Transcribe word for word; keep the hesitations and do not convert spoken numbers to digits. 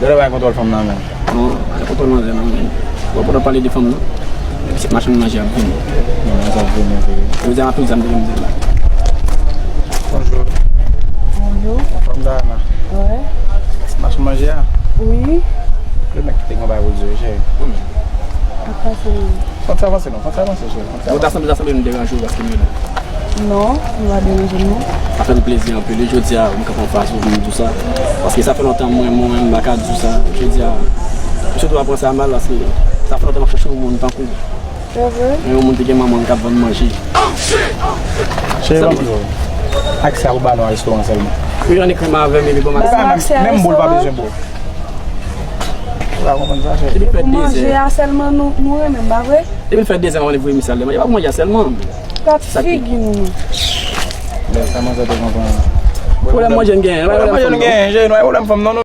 Yo lè bay kontwòl fanm nan men. Non, pa gen kontwòl manzè nan men. Bon, pandan w pale de fanm nan, se machann manje ap vini. Non, sa ap vini vre. Yo di a tout zam de mizè la. Bonjou. Bonjou. Fanm Dayana. Wi. Machann manje a? Wi. Le nèg ki te gen bagay pou di yo, cheri. Apa se Fòk sa avanse non, fòk sa avanse cheri. Fòk sa avanse. Bon, ta sanble, ta sanble m deranje w paske m vini. Non, m pa deranje m non. Sa fè m plezi anpil wi, jodi a m kanpe anfas ou pou m di w sa. Paske sa fè lontan mwen, mwen menm m pa ka di w sa. Jodi a, m sot pa pran sa mal paske sa fè lontan m ap chache yon moun tankou w. Se vre? Yon moun te gen manman l k ap vann manje. Cheri, ban m di w. Aksè a pou ba nou a restoran sèlman. Wi, annik menm avè m epi ban m aksè. Menm boul pa bezwen bò. Ou pa konprann sa, cheri. Depi fè dezè. Pou manje a sèlman nou, nou renmen, pa vre? Depi fè dezè, mwen voye misye al manje. E pa pou manje a sèlman. Gad figi nou. Lè sa manzè te konprann. Pwoblèm manje n genyen. Pwoblèm manje n genyen, cheri, nou pa gen pwoblèm fanm non.